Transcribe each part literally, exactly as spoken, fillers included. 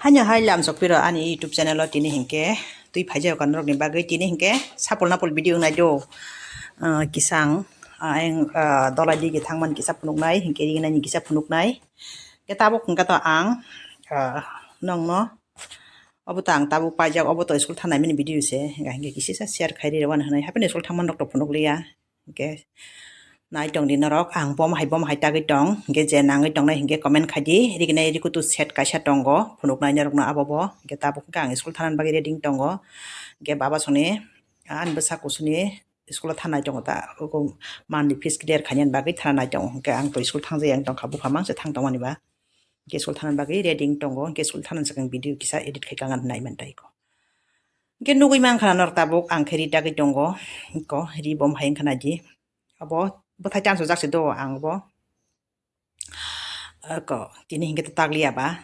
Haino hai lamsok piro ani YouTube channel o tini hinkhe twi phaijak norokni bagwi tini hinkhe sapul napul video wngnai do. Ah, kisang, ah, ayang, ah, dolai digi thangmani kisa phunuknai, hinkhe rinani kisa phunuknai. Khe tabuk hinkhe to ang, ah, nongno obo to ang tabuk paijak, obo to school thangnai mani video se, hinkhe kisisa share khai ri rwna hinwi hapheno school thangmani rok to phunukliya. Hinkhe nai tong di norok, ang bom hai bom hai tagwi tong, hinkhe je nangwi tongnai hinkhe comment khai di, riginai rikutu set kaisa tongo, phunuknai norokno abo bo, hinkhe tabuk hinkhe ang school thanani bagwi ready tongo, hinkhe baba songni ani bwsa kusuni school o thanai tongo ta, manli fees clear khainani bagwi thanai tongo, hinkhe ang to school thangjaya wng tongkha, bupha mangsa thang tongmani ba. Hinkhe school thanani bagwi ready tongo, hinkhe school thanani swkang video kisa edit khai kangan nai man tai ko. Hinkhe nugwi mankha norok tabuk ang khe ri dagwi tongo, ko ri bom hai wngkha nai di. Abo bwthai chance o jak se do ang bo. Ko tini hinkhe to takliya ba.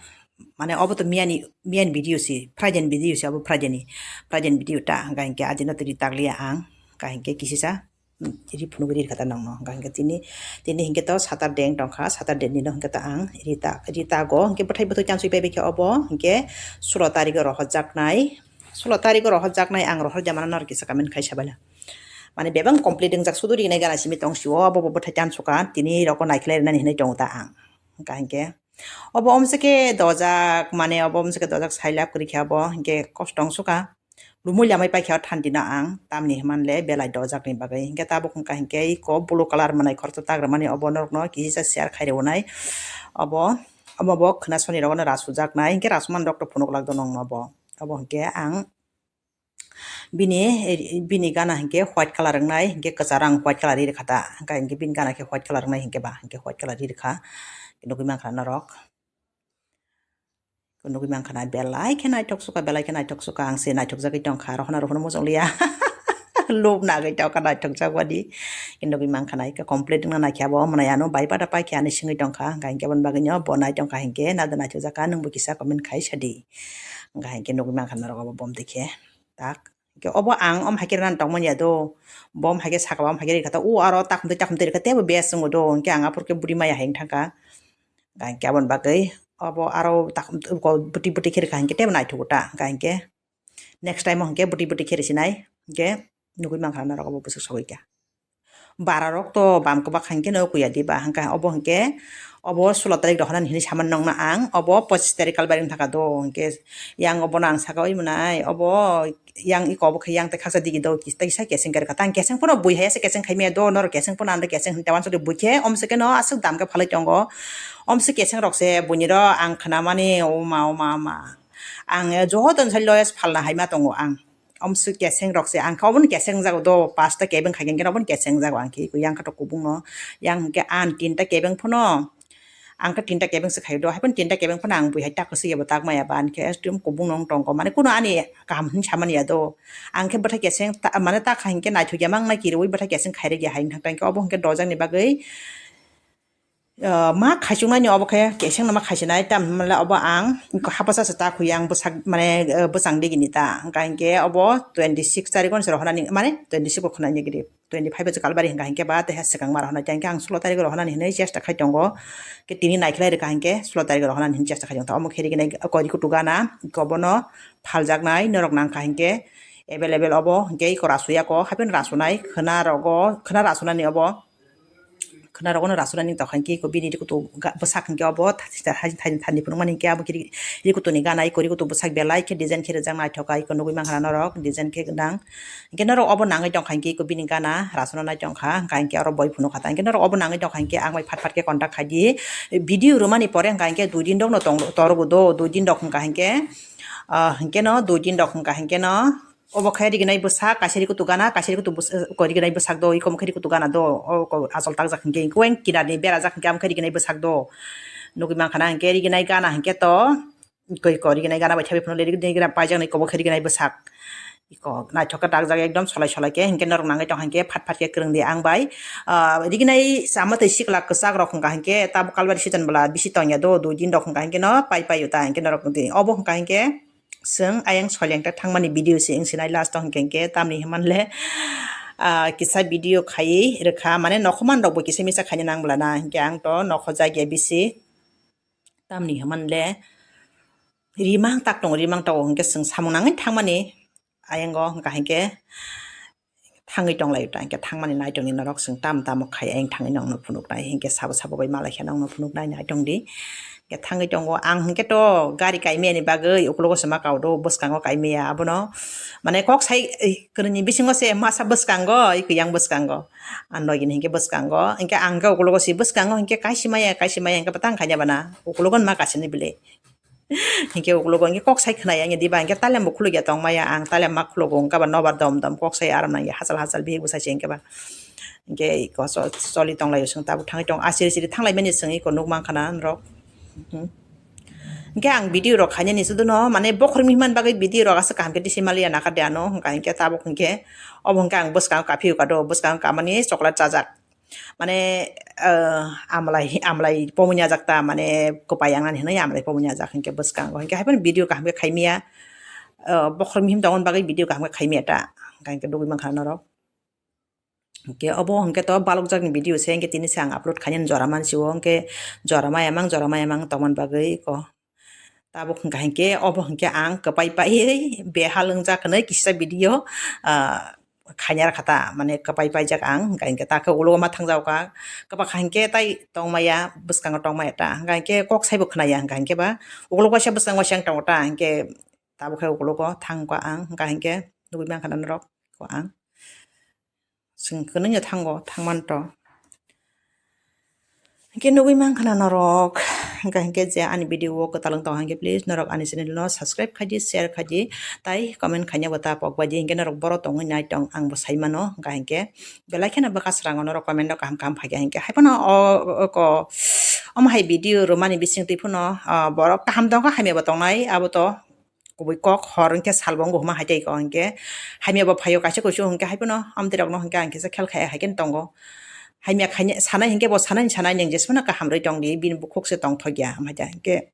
Mane obo to miyani, miyani video si, Friday ni video si, abo Friday ni, Friday ni video ta, hinkhe adino to ri takliya ang, ka hinkhe kisisa. Ri phunugwi ri kha ta nongno. Hwnkha hinkhe tini, tini hinkhe to Saturday wng tongkha, Saturday nino hinkhe to ang ri ta, ri tago. Hinkhe bwthai bwthai chansui pai bai khe obo hinkhe sulo tarigo rohorjaknai. Sulo tarigo rohorjaknai ang rohorjamano norok kisa comment khai sabaila. Mane bebak complete wngjak sudu rinai gana simi tong sio, obo bo bwthai chansuka, tini rokno naikhlai rwnani hinwi tongo ta ang. Hwnkha hinkhe obo omse khe dojak, mane obo omse khe dojak sailap kwrwi khe obo hinkhe kosto wngsuka. Lumui lamai paikha o thanti no ang, tamni hwnmanle belai dojakni bagwi. Hinkhe tabuk wngkha hinkhe iko blue colour mwnai khoroksa tak rwmani obo norokno kisa share khai rwnai. Obo, omo bo khwna soni rogo no rasujaknai, hinkhe rasumani rok to phunuk lak do nongno bo. Obo hinkhe ang bini, bini gana hinkhe white colour wngnai, hinkhe kwcharo ang white colour ri rwkha ta. Hinkhe bini gana khe white colour wngnai hinkhe ba, hinkhe white colour ri rwkha. Nugwi mankha norok. Nugwi mankha na belai khe naithok suka, belai khe naithok suka, ang se naithok jagwi tongkha, rohorna rohorna muchung liya. Lob nagwi tongkha naithok jak badi. Nugwi mankha na ika complete wngna naikhe abo mwnai ano bai pada paikhe ani singwi tongkha, hwnkha hinkhe aboni bagwino bo nai tongkha hinkhe nada naithok jakha nwngbo kisa comment khai sadi. Hwnkha hinkhe nugwi mankha norok abo bom twi khe tak. Hinkhe obo ang om haikhe rwna tongmani ya do. Bom haikhe saka bom haikhe rikha ta, o aro takhum twi takhum twi rikha teibo bes wngo do. Hinkhe ang aphuru khe budi maya hai wng thangkha. Hinkhe aboni bagwi obo aro takhum twi budi budi khe rikha hinkhe teibo naithogo ta. Hinkhe next time o hinkhe budi budi khe risinai. Hinkhe nugwi mankha norok obo bwswk sogwi kha. Bara rok to bam kwbak hai khe no kuya di ba, hwnkha obo hinkhe obo sulo tarik rohornani hinwi saman nongna ang, obo pochis tarik kalbari wng thaka do, hinkhe yang obono ang saka oi mwnai, obo yang iko obo khe yang tei khaksa digi do, kisa keseng khe rwkha ta, ang keseng phano bui hai se keseng khai maya do, norok keseng phano ang keseng hinwi ta uansukdi bui khe, omse khe no aswk dam khe phalwi tongo, omse keseng rok se buini ro ang khna mani, o ma, o ma, o ma, ang joto ni sai lowest phalna hai ma tongo ang. Omswk keseng rok se, ang khe obono keseng jago do, pasta kebeng khai khe, obono keseng jago, ang khe yang khe to kubung no, yang hwnkhe ang tinta kebeng phano, ang khe tinta kebeng se khai do, haikhe tinta kebeng phano ang bui hai tak kwswi abo tak maya ba, ang khe ekdom kubung no wng tongkho, mane kuno ani kaham hinwi samani ya do, ang khe bwthai keseng ta-, mane ta khai hwnkhe naithok ya ma wng nai, kirui bwthai keseng khai rwk ya hai wng thang, obo hwnkhe dojak ni bagwi. Ah, ma khaichuknai ni obo khe keseng no ma khaisinai, tam hinmale obo ang hapasa se ta khui ang bwsak mane, ah, bwsang digi ni ta, hwnkha hinkhe obo twenty six tarik o se rohornani mane twenty six o khwnani gidi twenty five o se kalbari hwnkha hinkhe ba tei ha swkang ma rohornai, tei hinkhe ang sulo tarik o rohornani hinwi chesta khai tongo, khe tini naikhlai rwkha hinkhe sulo tarik o rohornani hinwi chesta khai tongo, omo khe riginai kori kutu gana obono phaljaknai norok nangkha hinkhe available obo hinkhe iko rasuyako hapheno rasunai khwna rogo khwna rasunani obo. Khwna rogo no rasurani tokha hinkhe iko bini rikutu ga-, bwsak hinkhe obo thani, thani, thani, thani phunukmani hinkhe abo khe ri-, rikutuni gana iko rikutu bwsak belai khe design khe rijak naithok kha iko nugwi mankha norok design khe gwnang. Hinkhe norok obo nangwi tongkha hinkhe iko bini gana rasurna nai tongkha hwnkha hinkhe oro boi phunukha ta hinkhe norok obo nangwi tongkha hinkhe ang bai phat phat khe contact khai di. Video rwmani pore hwnkha hinkhe dui din rok no tong-, torogo do, dui din rok hwnkha hinkhe, ah, hinkhe no dui din rok hwnkha hinkhe no. Obo khe riginai bwsak, kaisa rikutu gana, kaisa rikutu bwsak, ko riginai bwsak do, iko omo khe rikutu gana do, o ko achol takjak hinkhe, iko wng kinarni berajak hinkhe, omo khe riginai bwsak do. Nugwi mankha na hinkhe riginai gana hinkhe to, iko, iko riginai gana bai thabi phano le riginai gana paijak nai, iko bo khe riginai bwsak. Iko naithok khe dakjak ekdom solai solai khe, hinkhe norok nangwi tong hinkhe phat phat khe kwrwng di ang bai. Ah, riginai chama twi sikla kwchak rok hwnkha hinkhe, tabuk kalbari season bwla bisi tongya do, dui din rok hwnkha hinkhe no pai pai o ta hinkhe norok di. Obo hwnkha hinkhe, Chwng ayang soileng ta thangmani video se wng sinai last o hinkhe hinkhe tamni hwnmanle, ah, kisa video khaiwi rwkha, mane nokhoman rokbo kisa misa khaina nang bwlana hinkhe ang to nokho jagya bisi tamni hwnmanle rimang tak tongo, rimang tongo hwnkhe chwng samung nangwi thangmani ayango hwnkha hwnkhe thangwi tonglaio ta, hwnkhe thangmani naitongni norok chwng tamo tamo khai ayang thangwi nongno phunuknai, hwnkhe sabo sabo bai malai khe nongno phunuknai naitongdi. Hwnkhe thangwi tongo ang hwnkhe to gari kaimiyani bagwi uklogo se ma kaudo, bwskango kaimiya abono, mane kok sai, eh, kwrwini bisingo se masa bwskango, eh, kwiyang bwskango, ah, noigini hwnkhe bwskango, hwnkhe ang hwnkhe uklogo se bwskango hwnkhe kaisa maya, kaisa maya hwnkhe bwtang khaina bana uklogo ma kaisani bile. Hwnkhe uklogo hwnkhe kok sai khwnaya, hwnkhe diba hwnkhe taliambo khulukya tongmaya, ang taliam ma khulogo, hwnkhe ba nobar dom dom kok sai aram nangya, hachal hachal bihik bwsai se hwnkhe ba. Hwnkhe iko cho-, choli tonglaio chwng tabuk thangwi tong, ah, siri siri thanglaimani chwng iko nukmankha na norok. Mhm. Hwnkhe ang video rok khainani suduno, mane bokhorok mihimani bagwi video rok aswk kaham khe tisi maliya nakha de ano, hwnkha hwnkhe tabuk hwnkhe obo hwnkhe ang bwskango kaphiyokha do, bwskango kamani chocolate chajak. Mane, ah, amlai, amlai pomui najak ta, mane kwpai yangnani hinwi amlai pomui najak hinkhe bwskango. Hinkhe haiphano video kaham khe khaimiya, ah, bokhorok mihim tongmani bagwi video kaham khe khaimiya ta, hinkhe nugwi mankha norok. Hinkhe obo hinkhe to balokjakni video se, hinkhe tini se ang upload khainani jora mansi o, hinkhe jora maya mang, jora maya mang tongmani bagwi ko. Tabuk hwnkha hinkhe, obo hinkhe ang kwpai paiwi behal wngjak hwnwi kisa video, ah, khaina rwkha ta, mane kwpai paijak ang, hwnkha hinkhe ta khe ulo ma thangjago kha, kwbakha hinkhe tai tongmaya, bwskango tongmaya ta, hwnkha hinkhe kok saibo khwnaya, hwnkha hinkhe ba ulo kaisa bwskango se ang tongo ta, hinkhe tabuk khe ulo thang kha ang, hwnkha hinkhe nugwi mankha norok ko ang. Chwng kwnwi no thango, thangman to. Hinkhe nugwi mankha na norok, hinkhe, hinkhe je ani video o kwtal wng tong hinkhe please norok ani channel no subscribe khaidi, share khaidi, tai comment khaina bo ta pok baidi, hinkhe norok boro tongwi nai tong ang bo sai mano, hinkha hinkhe belai kheno bwkha srango norok comment no kaham kaham phaikha hinkhe haiphano o, o, o ko omo hai video rwmani bising twi phano, ah, borok kaham tongkha hamya bo tongnai abo to. Kubui kok hor hinkhe salbo wngkha huma hai tei kok hinkhe hamya bo phaio kaisa kuisu hinkhe haiphano amtwi rokno hinkhe ang kisa khel khai hai khe tongo. Hamya khaina sanai hinkhe bo sanai sanai nwng jesmano kaham rwi tongdi bini bukhuk se tongthokya hamya hinkhe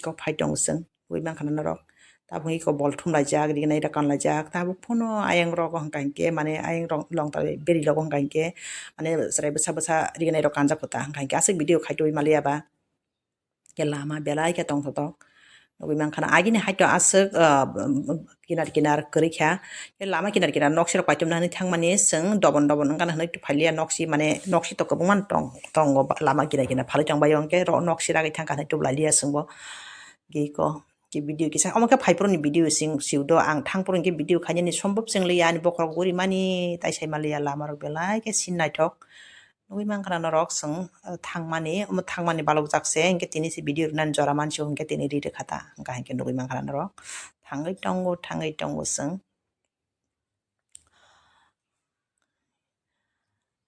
kok phai tongo chwng ui mankha norok. Tabuk iko bol thumlaijak rignai rok kanlaijak tabuk phano ayang rok hinkha hinkhe mane ayang rok longthai beri rok hinkha hinkhe mane chwrai bwsa bwsa rignai rok kanjak kota hinkha hinkhe aswk video khaitwi maliya ba. Khe lama belai khe tongthotok nugwi mankha na agini haito aswk, ah, kinar kinar kwrwi kha. Khe lama kinar kinar noksi rok paitum nani thangmani chwng dobon dobon wngkha na hwnwi phailiya noksi mane noksi to kwbangma tong tongo lama kinar kinar phalwi tongbaio hinkhe noksi ragwi thangkha hwnwi tublai liya chwngbo. Giko ki video kisa omo khe phaiphuru ni video sing siudo ang thangphuru hinkhe video khainani sombop chwng liya ani bokhorok guri mani tai sai maliya lama rok belai khe sin naithok. Nugwi mankha na norok chwng, ah, thangmani, omo thangmani balokjak se, hinkhe tini se video rwnani jora mansi o, hinkhe tini ri rwkha ta, hinkha hinkhe nugwi mankha na norok. Thangwi tongo, thangwi tongo chwng.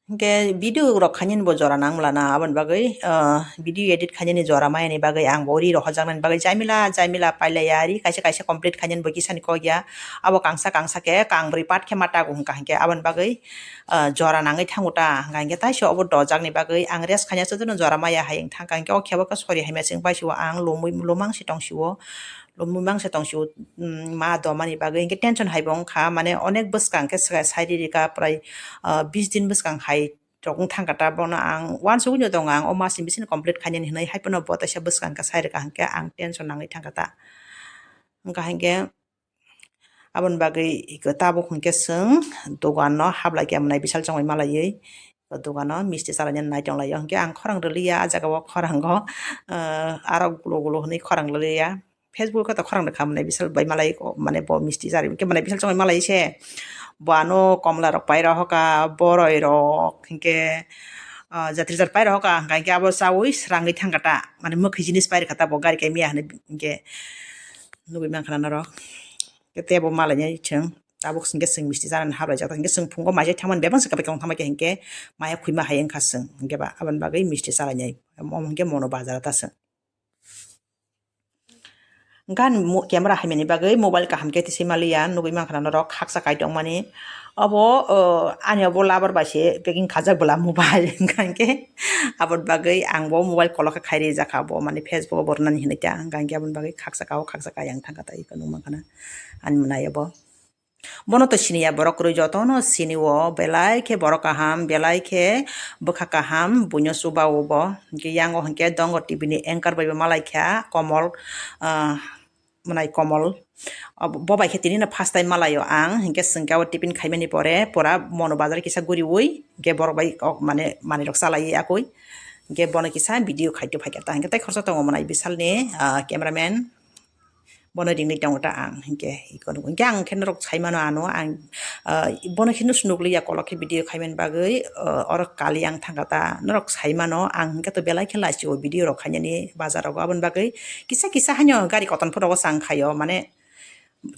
Hinkhe video rok khainani bo jora nang mla na, aboni bagwi, ah, video edit khainani jora mayani bagwi ang bo ri rohorjaknani bagwi jamila, jamila pailaiya, ri kaisa kaisa complete khainani bo kisani kok ya. Abo kangsa kangsa khe kang brwi part khe ma tago hinkha hinkhe aboni bagwi, ah, jora nangwi thango ta, hwnkha hinkhe taisio obo dojakni bagwi ang rest khaina jotono jora maya hai wng thangkha hinkhe o khebo khe sori hamya se wng paisio ang lomwi lomang se tongsio, lomwi mang se tongsio, mm, ma domani bagwi hinkhe tension hai bo wngkha mane onek bwskang khe sai riri kha prai, ah, bis din bwskang hai rok wng thangkha ta bono ang uansugui no tongo ang o masni bising complete khainani hinwi hai phano bo taisa bwskang khe sai rwkha hinkhe ang tension nangwi thangkha ta wngkha hinkhe. Aboni bagwi iko tabuk hinkhe chwng dogan no hablai khe amwnai bisal chongwi malaiwi iko dogan no misti chalainani nai tonglaio. Hinkhe ang khorang rwliya, ah jaga o khorang o, ah, aro gulo gulo hwnwi khorang rwliya. Facebook o khe to khorang rwkha amwnai bisal bai malai ko, mane bo misti chari hinkhe amwnai bisal chongwi malai se. Bo ano komla rok pai rohoka, boroi rok hinkhe, ah, jatri jat pai rohoka, hinkhe abo chaui srangwi thangkha ta, mane mwkhwi jinis pai rwkha ta bo gari kaimiya hinwi hinkhe. Nugwi mankha na norok. Khe tei bo malainai chwng. Tabuk hinkhe chwng misti chanani hablai jak ta. Hinkhe chwng phungo maisai thangmani bebak se kwbaikwrwng thangbai khe hinkhe maya khwima hai wngkha chwng. Hinkhe ba aboni bagwi misti chalainai. Omo hinkhe mono bazar ta chwng. Hinkhe ani mo-, camera haimani bagwi mobile kaham khe tisi maliya. Nugwi mankha na norok khaksa kai tongmani. Obo, o, ani obo lover bai se packing khajak bwla mobile. Hinkhe aboni bagwi ang bo mobile kolok khe khai rijak kha bo, mane Facebook o bo rwnani hinwi ta. Hinkhe aboni bagwi khaksa ka o khaksa ka yang thangkha ta iko nukmankha na ani mwnai obo. Bono to siniya borok kwrwi jotono sini o belai khe borok kaham belai khe bwkha kaham buino chuba o bo. Hinkhe yang o hinkhe Dongor T V ni anchor bai bo malaikha Komol, ah, mwnai Komol. Bo bai khe tini no first time malaio ang, hinkhe chwng khe o tiffin khaimani pore pura Monu bazar kisa guriwi, hinkhe borok bai kok mane manwi rok chalaiwi yakwi, hinkhe bono kisa video khaito phaikha ta, hinkhe tei khoroksa tongo mwnai Bishalni cameraman. Bono ringwi tongo ta ang hinkhe iko nukgo. Hinkhe ang khe norok sai mano ano ang, ah, bono khe nusu nukliya kolok khe video khaimani bagwi, ah, oro kali ang thangkha ta norok sai mano ang hinkhe to belai khe lachi o video rok khainani bazar rogo aboni bagwi kisa kisa haino gari koton phuru rogo chang khaio mane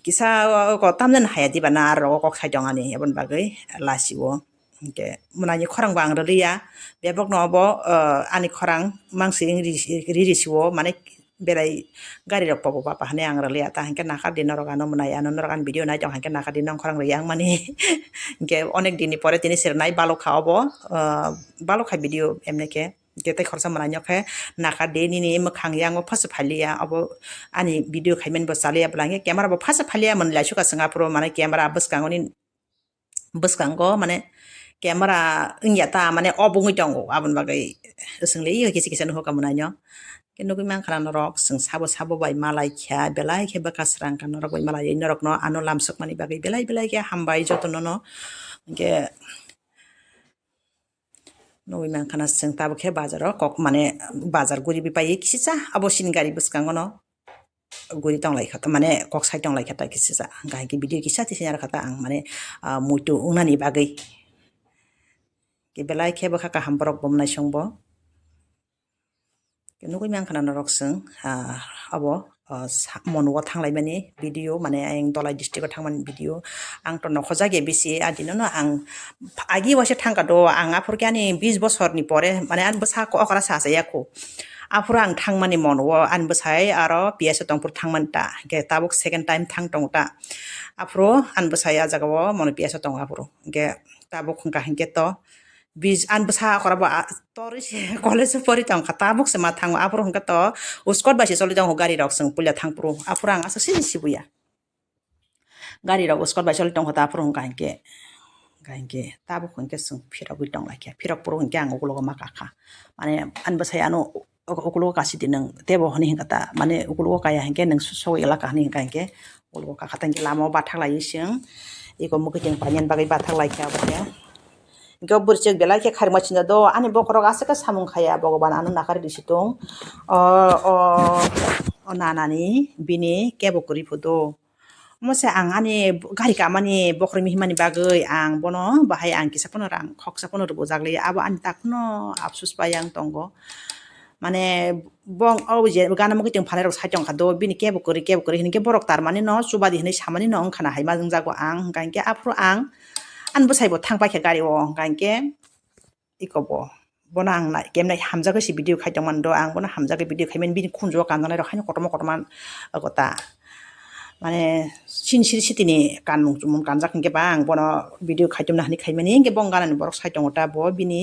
kisa o tamjani haya diba na aro rogo kok sai tongani aboni bagwi lachi o. Hinkhe mwnani khorang bo ang rwliya, bebak no obo, ah, ani khorang mangsi ri ri si o mane berai gari rok pobo bapa hinui ang rwliya ta hinkhe nakardi norok ano mwnai ano norok ani video nai tong hinkhe nakardi nong khorang rwya ang mani hinkhe onek din ni pore tini se rwnai balokha obo, ah, balokha video emne khe hinkhe tei khoroksa mwnai no khe nakardi nini mwkhang yango phasa phailiya obo ani video khaimani bo chaliya bwla hinkhe camera bo phasa phailiya mwnwi laisukha chwng aphuru mane camera bwskango ni bwskango mane camera wngya ta mane off wngwi tongo aboni bagwi swngli kisa kisa nuhukha mwnai no. Khe nugwi mankha na norok chwng sabo sabo bai malai kha belai khe bwkha srang kha norok bai malai norok no ano lamsok mani bagwi belai belai khe hambai joto no no. Hinkhe nugwi mankha na chwng tabuk khe bazar o kok mane bazar guriwi pai kisa abo sini gari bwskango no. Guri tong lai kha ta mane kok sai tong lai kha ta kisa sa hwnkha hinkhe video kisa tisa narwkha ta ang mane, ah, muitu wngnani bagwi. Khe belai khe bwkha kaham borok bo mwnai songbo. Khe nugwi mankha na norok chwng, ah, abo, ah, sa-, Monu o thang lai mani video mane ayang Dholai district o thang mani video. Ang to nokhorjak ya bisi, ah, dino no ang agi waisa thang kha do, ang aphuru khe ani bis bosor ni pore mane ani bwsa okra sa sa ya kho. Aphuru ang thangmani Monu o ani bwsai aro P S o tongphuru thangmani ta, hinkhe tabuk second time thang tongo ta. Aphuru ani bwsai ah jaga o Monu P S o tongo aphuru. Hinkhe tabuk wngkha hinkhe to bis ani bwsa okra bo, ah, torwi se college o pori tongkha, tabuk se ma thango. Aphuru hinkhe to uskot bai se choli tongo gari rok chwng puila thangphuru. Aphuru ang aswk sini sibuya. Gari rok uskot bai choli tongkha ta aphuru wngkha hinkhe, wngkha hinkhe tabuk hinkhe chwng phirogwi tong lai kha. Phirok phuru hinkhe ang ukulogo ma kakha. Mane ani bwsai ano uk-, ukulogo kasi di nwng tebo hwnwi hinkha ta. Mane ukulogo kaya hinkhe nwng sogwi laka hwnwi hinkha hinkhe ukulogo kakha ta hinkhe lama o bathak laiwi chwng iko mwkhwtwng painani bagwi bathak lai kha abo khe. Hinkhe o bwrwi chwk belai khe khairokma chinda do ani bokhorok aswk khe samung khaya Bhogoban ano nakarwi rwsi tong. O, o, o nanani bini kebo kwrwi phudo. Omo se ang ani gari kamani bokhorok mihimani bagwi ang bono bahai ang kisa phano rang khoksa phano rwbujak liya. Abo ani tak phano apsus pai ang tongo. Mane bong o je gana mugwi tong phalai rok sai tongkha do bini kebo kwrwi kebo kwrwi hinkhe borok tarmani no chubadi hinui samani no wngkha na hai ma wngjago ang hwnkha hinkhe aphuru ang ani bwsai bo thang paikha gari o hwnkha hinkhe iko bo. Bono ang nai-, kemnai hamjagwi se video khai tongmani do, ang bono hamjagwi video khaimani bini khunju o kanjaknai rok haino kotorma kotorma oko ta. Mane sini siri sitini kanmung chumung kanjak hinkhe ba ang bono video khai tongmani hinui khaimani hinkhe bo ganani borok sai tongo ta bo bini